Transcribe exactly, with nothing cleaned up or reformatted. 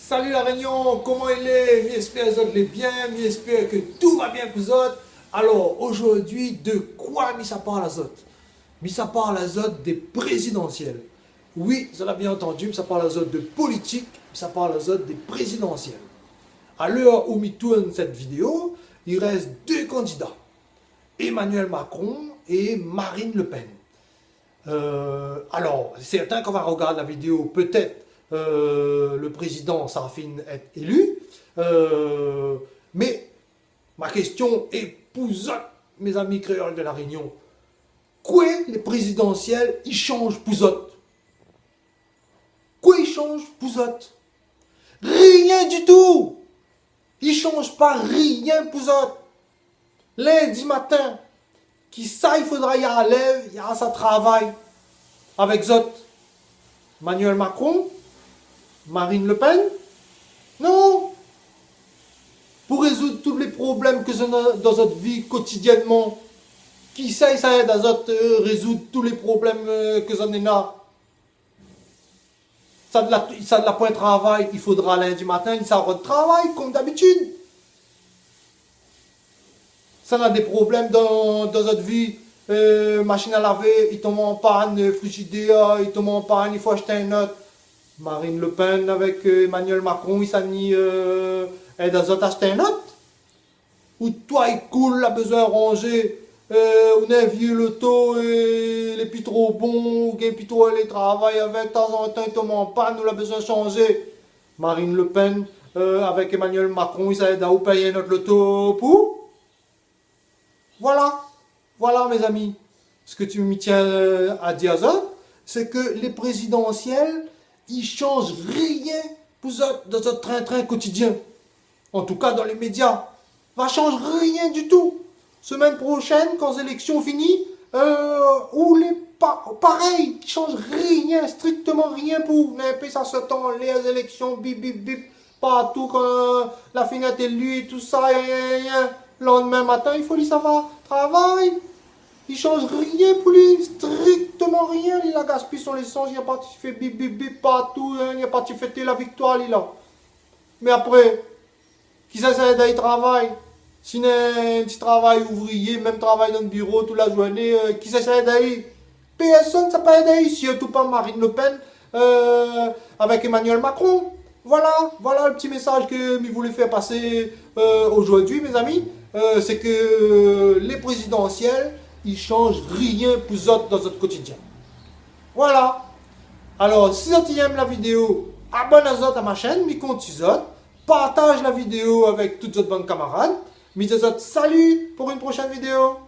Sali La Rényon, koman i lé ? Mi éspèr zot lé bien, mi éspèr ke tout va bien pou zot. Alor, ojourdui, de koi mi sa parl azot ? Mi sa parl azot dé prézidansièl. Wi, zot la bien antandi, mi sa parl azot de politik, mi sa parl azot dé prézidansièl. A lèr ou mi tourn sèt vidéo, i rès dé kandida, Emmanuel Macron é Marine Le Pen. Euh, alor, sèrtin kan va rogard la vidéo, pétèt, euh, le prézidan sa fine èt éli. Euh, mé ma késtion lé pou zot, mézami kréol de La Rényon. Koué lé prézidansièl i shanj pou zot ? Koué i shanj pou zot ? Rien ditou ! I shanj pa rien pou zot. Lindi matin, kisa i fodra i alèv, i al sa travay avèk zot ? Emmanuel Macron ? Marine Le Pen ? Non. Pou rézoud tout lé problèm ke zot néna dan zot vi kotidiènman, kisa i sa èd azot, euh, rézoud tout lé problèm, euh, ke zot néna ? Sak la, sak la poin travay, i fodra lindi matin li sa rod travay, konm dabitid. Sak néna dé problèm dan, dan zot vi, euh, mashine a lavé i tonm an pann, euh, frizidèr i tonm an pann, i fo ashté in not. Marine Le Pen avèk, euh, Emmanuel Macron, i sa ni, euh, èd azot ashté in not. Out toi i koul, la bezoin ranzé, euh, ou néna in vié loto, euh, lé pi tro bon, ou gingn pi tro alé travay avèk, tanzantan i tonm an pann, ou la bezoin shanzé. Marine Le Pen, euh, avèk Emmanuel Macron, i sa èd aou pèy in not loto pou ou. Voilà. Voilà, mézami, sak mi tien, euh, a dir azot, sé ke lé prézidansièl i shanj rien pou zot dan zot trin-trin kotidien. An tou ka, dan lé média, va shanj rien ditou. Semèn proshèn, kan zéléksion fini, euh, ou lé pa-, parèy, i shanj rien, strikteman rien pou ou. Néna in pé sa sot anlèr, zéléksion, bip, bip, bip, partou, kan la fine èt éli, tousa, rien, rien, rien. Landmin matin, i fo li sava travay. I shanj rien pou li, strikteman rien. Li la gaspiy son lésans, li la parti fé bip, bip, bip partou, hein, li la parti fété la viktoir, li la. Mé apré, kisa sa èd ali travay ? Si néna in ti travay ouvriyé, mèm travay dan biro tout la zourné, euh, kisa sa èd ali ? Pèrsone sa pa èd ali, sirtou pa Marine Le Pen, euh, avèk Emmanuel Macron. Voilà, voilà le ti mésaz ke mi voulé fé pasé, euh, ojourdui, mézami. Euh, sé ke, euh, lé prézidansièl i shanj rien pou zot dan zot kotidien. Voilà. Alor, si zot i èm la vidéo, abonn azot a ma shèn, mi kont si zot. Partaz la vidéo avèk tout zot bann kamarad. Mi di azot sali pou in proshèn vidéo.